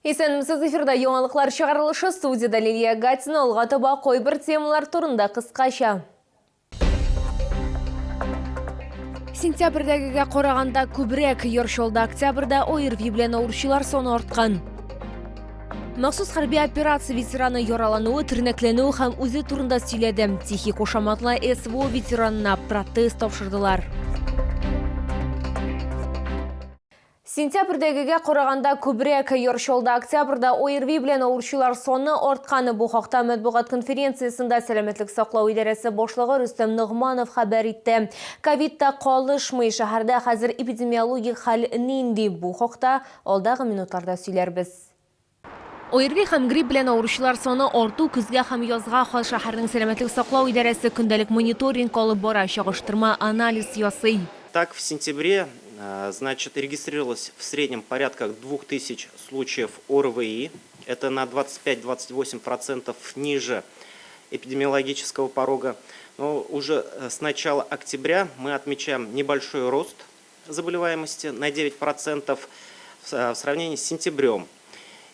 Исәнмесез, эфирда яңалыклар чыгарылышы, студиядә Лилия Гатина, алга таба кайбер темалар турында кыскача. Сентябрьдәгегә караганда күбрәк, Яр Чаллыда октябрьдә ОРВИ белән авыручылар саны арткан. Махсус хәрби операция ветераны яралануы, тернәкләнүе һәм үзе турында сөйләде. Тихий кушаматлы СВО ветеранына протез тапшырдылар. Сентябрьдәгегә караганда күбрәк. Яр Чаллыда октябрьдә ОРВИ белән авыручылар саны арткан. Бу хакта матбугат конференциясендә сәламәтлек саклау идарәсе башлыгы Рөстәм Ногманов хәбәр итте. Ковид та калышмый, шәһәрдә хәзер эпидемиологик хәл нинди? Бу хакта алдагы минутларда сөйләрбез. ОРВИ һәм грипп белән авыручылар саны арту көзгә һәм язга хас. Шәһәрнең сәламәтлек саклау идарәсе көндәлек мониторинг алып бара, чагыштырма анализ ясый. Так, в сентябре, значит, регистрировалось в среднем порядка 2000 случаев ОРВИ, это на 25-28 процентов ниже эпидемиологического порога. Но уже с начала октября мы отмечаем небольшой рост заболеваемости на 9 процентов в сравнении с сентябрем.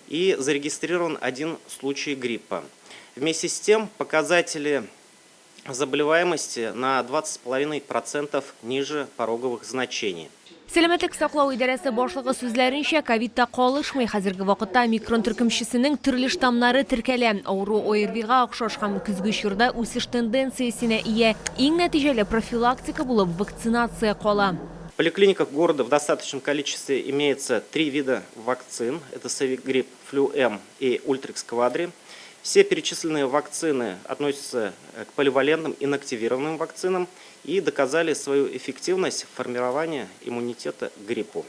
И зарегистрирован один случай гриппа. Вместе с тем показатели заболеваемости на 20,5% ниже пороговых значений. Сәламәтлек саклау идарәсе башлыгы сүзләренчә, ковид та калышмый. Хәзерге вакытта омикрон төркемчесенең төрле штаммнары теркәлә. Авыру ОРВИга охшаш һәм көзге чорда үсеш тенденциясенә ия. Иң нәтиҗәле профилактика булып вакцинация кала. В поликлиниках города в достаточном количестве имеется три вида вакцин. Это Совигрипп, Флю-М и Ультрикс Квадри. Все перечисленные вакцины относятся к поливалентным инактивированным вакцинам и доказали свою эффективность в формировании иммунитета к гриппу.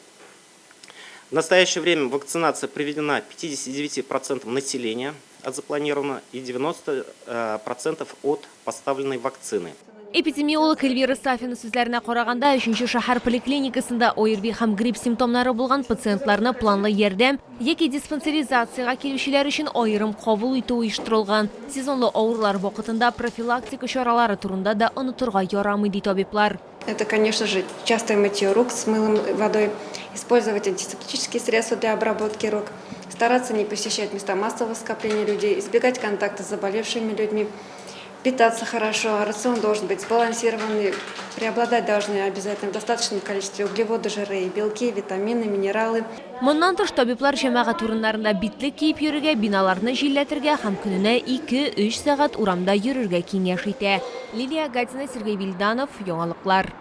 В настоящее время вакцинация проведена 59% населения от запланированного и 90% от поставленной вакцины. Эпидемиолог Эльвира Сафина сүзләренә караганда, өченче шәһәр поликлиникасында ОРВИ һәм грипп симптомнары булган пациентларны планлы ярдәм яки диспансеризациягә килүчеләр өчен аерым кабул итү оештырылган. Сезонлы авырулар вакытында профилактика чаралары турында да онытырга ярамый, ди табиблар. Это, конечно же, частое мытье рук с мылом и водой, использовать антисептические средства для обработки рук, стараться не посещать места массового скопления людей, избегать контакта с заболевшими людьми, питаться хорошо, рацион должен быть сбалансированный, преобладать должны обязательно в достаточном количестве углеводы, жиры и белки, витамины, минералы. Моннан тыш, табиблар җәмәгать урыннарында битлек киеп йөрергә, биналарны җилләтергә һәм көненә ике-өч сәгать урамда йөрергә киңәш итә. Лилия Гатина, Сергей Вильданов, Яңалыклар.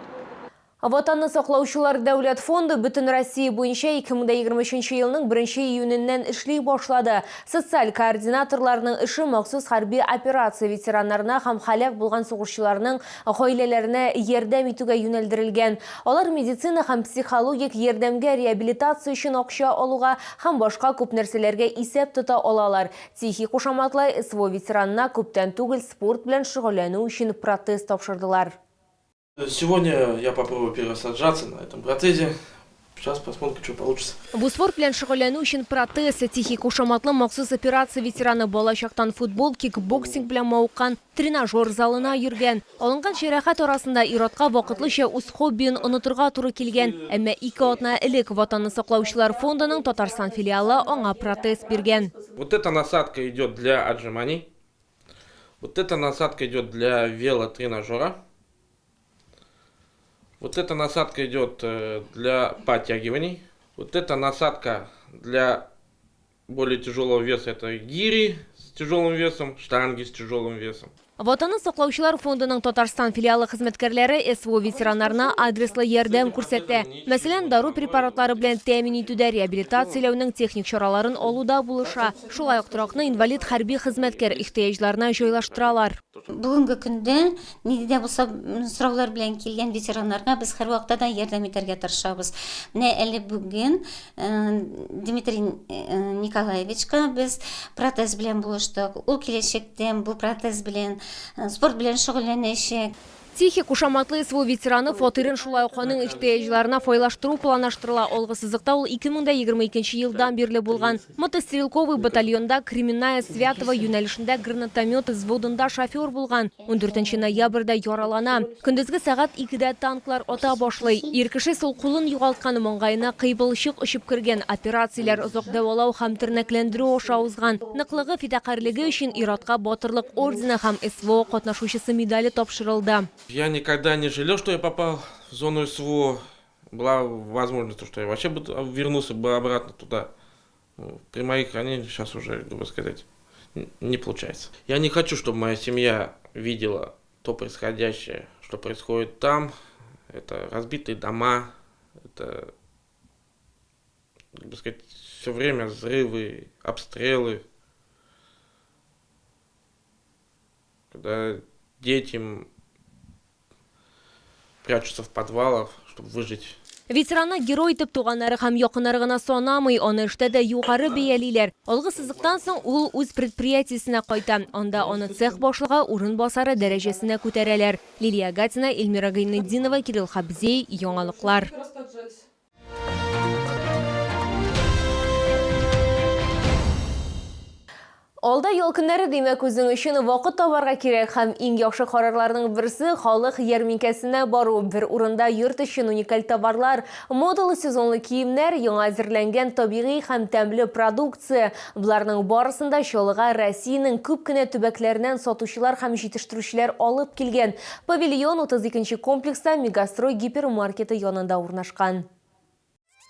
Ватанны саклаучылар дәүләт фонды бөтен Россия буенча 2023 елның 1 июненнән эшли башлады. Социаль координаторларның эше махсус хәрби операция ветераннарына һәм һәлак булган сугышчыларның гаиләләренә ярдәм итүгә юнәлдерелгән. Алар медицина һәм психологик ярдәмгә, реабилитация өчен акча алуга һәм башка күп нәрсәләргә исәп тота алалар. Тихий кушаматлы СВО ветеранына күптән түгел спорт белән шөгыльләнү өчен протез тапшырдылар. Сегодня я попробую первый раз отжаться на этом протезе. Сейчас посмотрим, что получится. Бу спорт белән шөгыльләнү өчен протез. Тихий кушаматлы махсус операция ветераны балачактан футбол, кикбоксинг белән мавыккан, тренажер залына йөргән. Алынган җәрәхәт арасында ир-атка вакытлыча үз хоббиен онытырга туры килгән. Әмма ике атна элек Ватанны саклаучылар фондының Татарстан филиалы аңа протез биргән. Вот эта насадка идет для отжиманий. Вот эта насадка идет для велотренажера. Вот эта насадка идет э, для подтягиваний. Вот эта насадка для более тяжелого веса это гири с тяжелым весом, штанги с тяжелым весом. Ватанны саклаучылар фондының Татарстан филиалы хезмәткәрләре СВО ветераннарына адреслы ярдәм күрсәтә. Мәсәлән, дару препаратлары белән тәэмин итүдә, реабилитацияләүнең техник чараларын алуда булыша. Шулай ук торакны инвалид хәрби хезмәткәр ихтыяҗларына җайлаштыралар. Бүгенге көндә нинди дә булса сораулар белән килгән ветераннарга без һәрвакытта да ярдәм итәргә тырышабыз. Менә әле бүген Дмитрий Николаевичка без протез белән булыштык. Ул киләчәктә бу протез белән спорт белән шөгыльләнәчәк. Тихий кушаматлы СВО ветераны фатирын шулай ук аның ихтыяҗларына файлаштыру планлаштырыла. Алгы сызыкта ул 2022 елдан бирле булган. Мотострелковый батальонда Кременная Святово юнәлешендә гранатомет взводында шофер булган. 14 ноябрьдә яралана. Көндезге сәгать икедә танклар ата башлый. Ир кеше сул кулын югалткан, маңгаена кыйбылчык очып кергән. Операцияләр, озак дәвалау һәм тернәкләндерү аша узган. Ныклыгы, фидакарьлеге өчен ир-атка Батырлык ордены һәм СВО катнашучысы медале тапшырылды. Я никогда не жалел, что я попал в зону СВО. Была возможность, то, что я вообще бы вернулся бы обратно туда. При моих ранениях сейчас уже, грубо сказать, не получается. Я не хочу, чтобы моя семья видела то происходящее, что происходит там. Это разбитые дома, это, грубо сказать, все время взрывы, обстрелы. Когда дети прячутся в подвалах, чтобы выжить. Ветеранны герой итеп туганнары һәм якыннары гына санамый, аны эштә дә югары бәялиләр. Алгы сызыктан соң ул үз предприятиесенә кайта. Анда аны цех башлыгы урынбасары дәрәҗәсенә күтәрәләр. Лилия Гатина, Эльмира Гайнетдинова, Кирилл Хабзей, Яңалыклар. Алда ял көннәре, димәк, үзең өчен вакыт табарга кирәк һәм иң яхшы карарларның берсе халык ярминкәсенә бару. Бер урында йорт өчен уникаль товарлар, модалы сезонлы киемнәр, яңа әзерләнгән табигый һәм тәмле продукция. Боларның барысын да Чаллыга Россиянең күп кенә төбәкләреннән сатучылар һәм җитештерүчеләр алып килгән. Павильон 32 нче комплекста Мегастрой гипермаркеты янында урнашкан.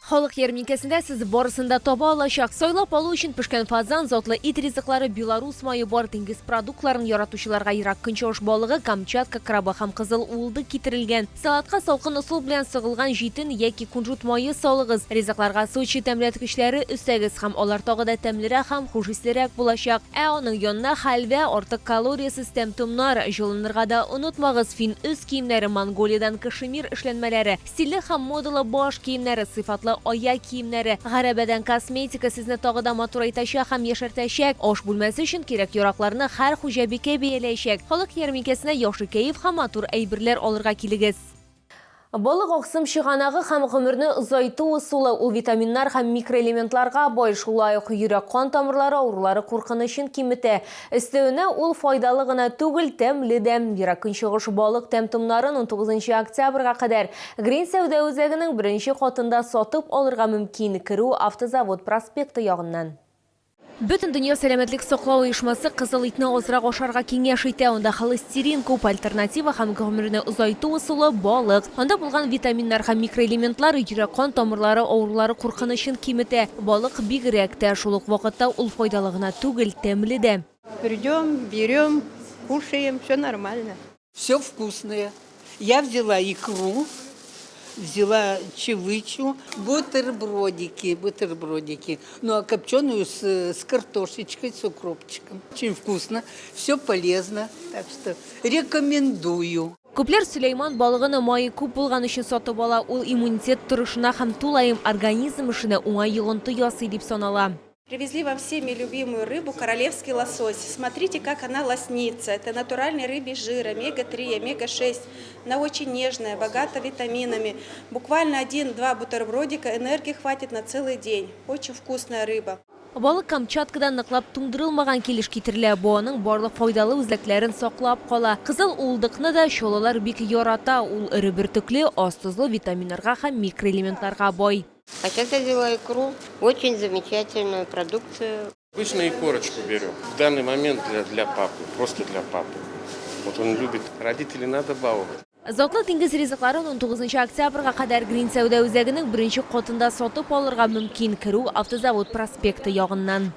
Халык ярминкәсендә сез барысын да таба алачак. Сайлап алу өчен пешкән фазан, затлы ит ризыклары, белорус мае бар, диңгез продуктларын яратучыларга Ерак Көнчыгыш балыгы, Камчатка крабы һәм кызыл уылдык китерелгән. Салатка салкын ысул белән сыгылган җитен яки кунжут мае салыгыз. Ризыкларга Сочи тәмләткечләре өстәгез һәм алар тагы да тәмлерәк һәм хуш ислерәк булачак. Ә аның янына хәлвә, артык калориясез тәм-томнар, җылынырга да онытмагыз, фин өс киемнәре, Монголиядән кашемир эшләнмәләре, Стильле һәм модалы баш киемнәре, сыйфатлы аяк киемнәре, гәрәбәдән косметика сезне тагы да матурайтачак һәм яшәртәчәк. Аш бүлмәсе өчен кирәк-яракларны һәр хуҗабикә бәяләячәк. Халык ярминкәсенә яхшы кәеф һәм матур әйберләр алырга килегез. Балык аксым чыганагы һәм гомерне озайту ысулы. Ул витаминнар һәм микроэлементларга бай, шулай ук йөрәк-кан тамырлары авырулары куркынычын киметә. Өстәвенә, ул файдалы гына түгел, тәмле дә. Ерак Көнчыгыш балык тәм-томнарын унтугызынчы октябрьгә кадәр Грин сәүдә үзәгенең беренче катында сатып алырга мөмкин, керү Автозавод проспекты ягыннан. Бөтендөнья сәламәтлек саклау оешмасы кызыл итне азрак ашарга киңәш итә. Анда холестерин күп, альтернатива һәм гомерне озайту ысулы, балык. Анда булган витаминнар һәм микроэлементлар йөрәк-кан тамырлары авырулары куркынычын киметә. Балык бигрәк тә. Шул ук вакытта ул файдалы гына түгел, тәмле дә. Придем, берем, кушаем, все нормально. Все вкусное. Я взяла икру, взяла чевычу, бутербродики, бутербродики. Ну а копченую с, с картошечкой, с укропчиком. Очень вкусно, все полезно, так что рекомендую. Күпләр Сөләйман балыгын мае күп булган өчен сатып ала, ул иммунитет торышына һәм тулаем организм эшенә уңай йогынты ясый дип санала. Привезли вам всеми любимую рыбу королевский лосось. Смотрите, как она лоснится. Это натуральный рыбий жир, омега-3, омега-6. Она очень нежная, богата витаминами. Буквально один-два бутербродика энергии хватит на целый день. Очень вкусная рыба. Балык Камчаткадан ныклап туңдырылмаган килеш китерелә, бу аның барлык файдалы үзлекләрен саклап кала. Кызыл уылдыкны да чолалар бик ярата, ул эре бөртекле, аз тозлы, витаминнарга һәм микроэлементларга бай. А сейчас я взяла икру, очень замечательную продукцию. Обычно икорочку берем. В данный момент для, для папы, просто для папы. Вот он любит, родителей надо баловать. Затлы диңгез ризыкларын 19 октябрьгә кадәр Грин сәүдә үзәгенең беренче катында сатып алырга мөмкин, керү Автозавод проспекты ягыннан.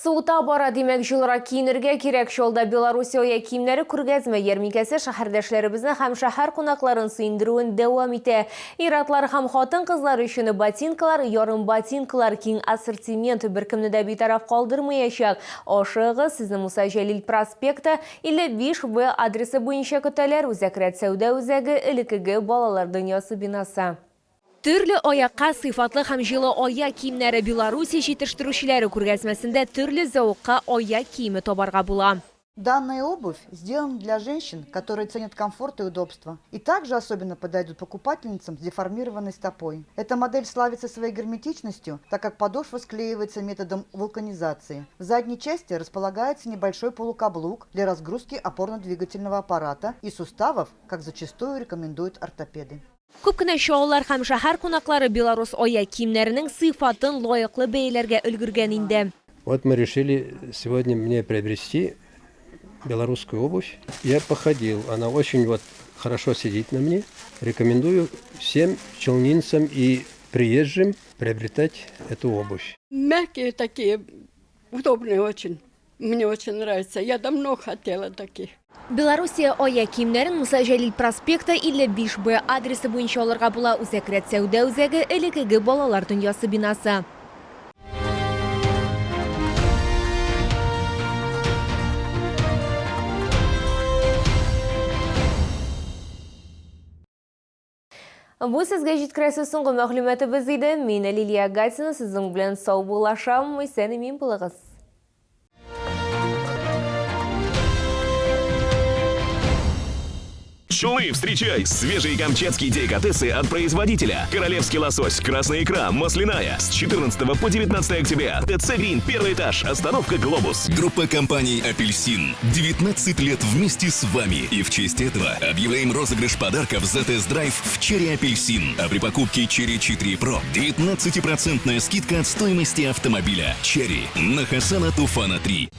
Суыта бара, димәк, җылырак киенергә кирәк. Чаллыда Белоруссия аяк киемнәре күргәзмә ярминкәсе шәһәрдәшләребезне һәм шәһәр кунакларын сөендерүен дәвам итә. Ир-атлар һәм хатын-кызлар өчен ботинкалар, ярымботинкалар, киң ассортимент беркемне дә битараф калдырмаячак. Ашыгыгыз, сезне Муса Җәлил проспекты, 55 В адресы буенча көтәләр, Үзәк рәт сәүдә үзәге, элеккеге Балалар дөньясы бинасы. Төрле аякка сыйфатлы һәм җылы аяк киемнәре Белоруссия җитештерүчеләре күргәзмәсендә төрле зәвыкка аяк киеме табарга була. Данная обувь сделана для женщин, которые ценят комфорт и удобство. И также особенно подойдут покупательницам с деформированной стопой. Эта модель славится своей герметичностью, так как подошва склеивается методом вулканизации. В задней части располагается небольшой полукаблук для разгрузки опорно-двигательного аппарата и суставов, как зачастую рекомендуют ортопеды. Күп кенә чаллылар һәм шәһәр кунаклары белорус аяк киемнәренең сыйфатын лаеклы бәяләргә өлгергән инде. Вот мы решили сегодня мне приобрести белорусскую обувь. Я походил, она очень вот хорошо сидит на мне. Рекомендую всем челнинцам и приезжим приобретать эту обувь. Мягкие такие, удобные очень. Мне очень нравится. Я давно хотела таких. Белоруссия аяк киемнәрен Муса Җәлил проспекты 55 Б адресы буенча алырга була. Үзәк рәт сәүдә үзәге, элеккеге Балалар дөньясы бинасы. Бу сезгә җиткерәсе соңгы мәгълүматыбыз иде. Мин Лилия Гатина сезнең белән саубуллашам. Исән-имин булыгыз. Челны, встречай! Свежие камчатские деликатесы от производителя. Королевский лосось, красная икра, масляная. С 14 по 19 октября. ТЦ «Грин», первый этаж, остановка «Глобус». Группа компаний «Апельсин». 19 лет вместе с вами. И в честь этого объявляем розыгрыш подарков за тест-драйв в «Черри Апельсин». А при покупке «Черри 4 Про» 19% скидка от стоимости автомобиля. «Черри» на Хасана Туфана 3.